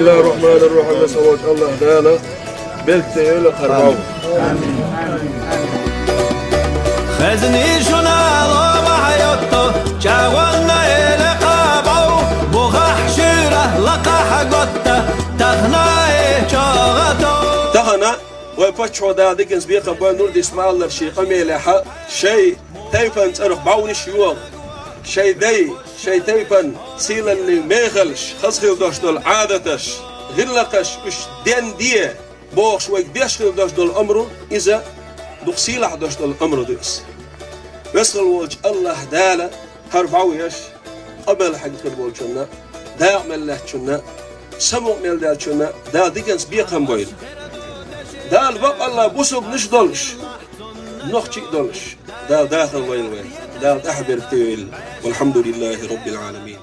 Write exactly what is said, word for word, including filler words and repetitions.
Бисмиллахир-рахманир-рахим. Веза волчу АллахӀ Дала беркате йойла хӀара бӀов. Хезний шуна ломахь йотто, чӀагӀонна эла кхабав, бухахь шуьйра лакхахь готта, тахана э чӀогӀа тов. Тахана вай паччахьо Дала диканца бекхам бойла Нурдис ма-аллара шен къамелехь, шайн тайпан цӀарах бӀовнаш йогӀу, шайн дай, шайн тайпан сийлаллин мехалш, хаза хила дош долу Ӏадаташ, гӀиллакхаш уьш денде бохуш вайга деш хила дош долу омра, иза дукха сийлахь дош долу омра ду иза. Веза волчу АллахӀ Дала хӀара бӀов еш, къамел хьегна хир болчунна, дакъа мел лаьттачунна, самукъа мел даьллачунна Дала диканца бекхам бойла. Дала бакъалла бусулбанаш долуш, нохчий а долуш, Дала дахар лойла вай, Дала тӀаьхьа беркате йойла. Валхьамдулиллахи Раббил Ӏаламин.